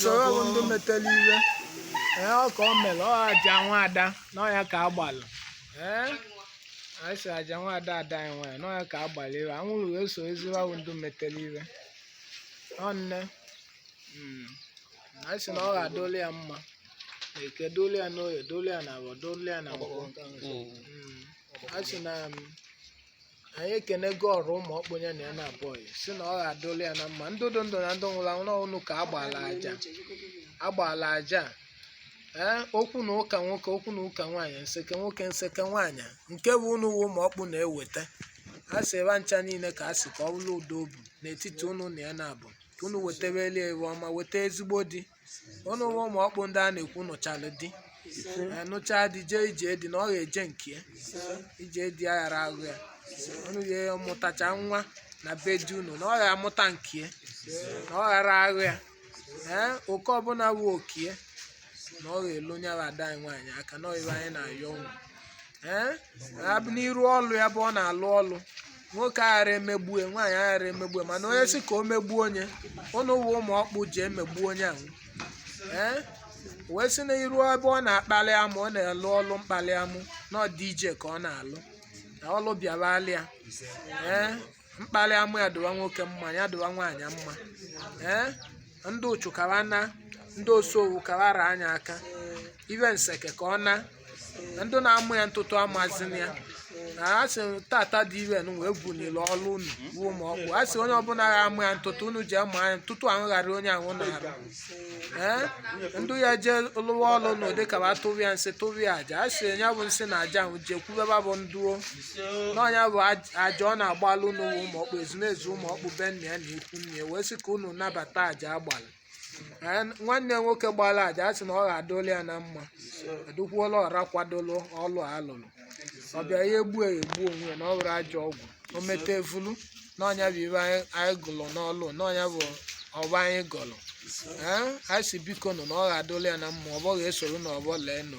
Wee soro bụ ndị metela iwe. Ee, ọ ka o mere ọ aja nwaada n'ọya ka agbalụ. Ee, anyị si aja nwaada ada anyị nwaanyị n'ọya ka agbalụ iwe. Anwụrụ wee so ezigbo bụ ndị metela iwe. Ọ nne. Anyị sị na ọ ga-adolu ya mma na eke, dolu ya n'oye, dolu ya na abọ, dolu ya na nkwọ. A sị na anyị ekenego ọrụ ụmụ ọkpụnye na ya na abụọ ya si na ọ ga-adolu ya na mma. Ndụ dị ndụ na ndụ nwụrụ anwụ n'ọnụ ka agbala aja, agbala aja. Ee, okwu na ụka nwoke, okwu na ụka nwaanyị, nseke nwoke, nseke nwaanyị, nke bụ unu wụ ụmụ ọkpụ na-eweta. A sị ebe ncha niile ka a sị ka ọ bụrụ udo obu n'etiti unu na ya na-abụ, ka unu wetebeli ewe ọma, weta ezigbo di. Unu wụ ụmụ ọkpụ ndị a na-ekwu nụchalụ di. Ee, nụchaa di, jee ije di na ọ ga-eje nke ya ije di aghara agụ ya. Unu ya mụtacha nwa na be di unu na ọ ga-amụta nke ya na ọ ghara agụ ya. Ee, oke ọbụla bụ okie na ọ ga-elu onye bụ ada anyị nwaanyị aka na ibe anyị na-ayọ unu. Ee, abụ n'iru ọlụ ya bụ ọ na-alụ ọlụ, nwoke aghara emegbue, nwaanyị aghara emegbue, mana onye sị ka o megbuo onye, unu wụ ụmụ ọkpụ ji emegbu onye ahụ. Ee, wee sị na iru ebe ọ na-akpali amụ, ọ na-alụ ọlụ mkpali amụ na ọ dị ije ka ọ na-alụ na ọlụ bịabalịa. Ee, mkpali amụ ya dụwa nwoke mma, ya dụwa nwaanyị mma. Ee, ndị ụchụ kawa na ndị osowu kawara anya aka ibe nseke ka ọ na ndị na-amụ ya ntụtụ amazina ya na a sị tata dị iwe nụ wee bunyere ọlụ unu bụ ụmụ ọkpụ. A sị onye ọbụla ga-amụ ya ntụtụ, unu ji amụ anya ntụtụ ahụ ghara onye ahụ na-arụ. Ee, ndụ ya jee lụwa ọlụ na ụdị kaba tụrụ ya nsị, tụrụ ya aja. A sị ya bụ nsị na aja ahụ jee kwubeba bụ nduo n'ọnya bụ aja ọ na-agbalụ unu wụ ụmụ ọkpụ, ezumezu ụmụ ọkpụ be nna ya na ikwu nne ya, wee sị ka unu nabata aja agbalụ. Ee, nwanne ya nwoke gbara aja, a sị na ọ ga-adụli ya na mma, adukwuola ọra kwadolo ọlụ a lụrụ. Ọ bịa ya egbu egbu onwe ya na ọ bụrụ ajọ ọgwụ o mete evulu n'ọnya bụ ibe anyị gụlụ n'ọlụ n'ọnya bụ ọba anyị gọlụ. Ee, anyị si biko nụ na ọ ga-adụli ya na mma, ọbọ ga-esoro na ọbọ lee nụ.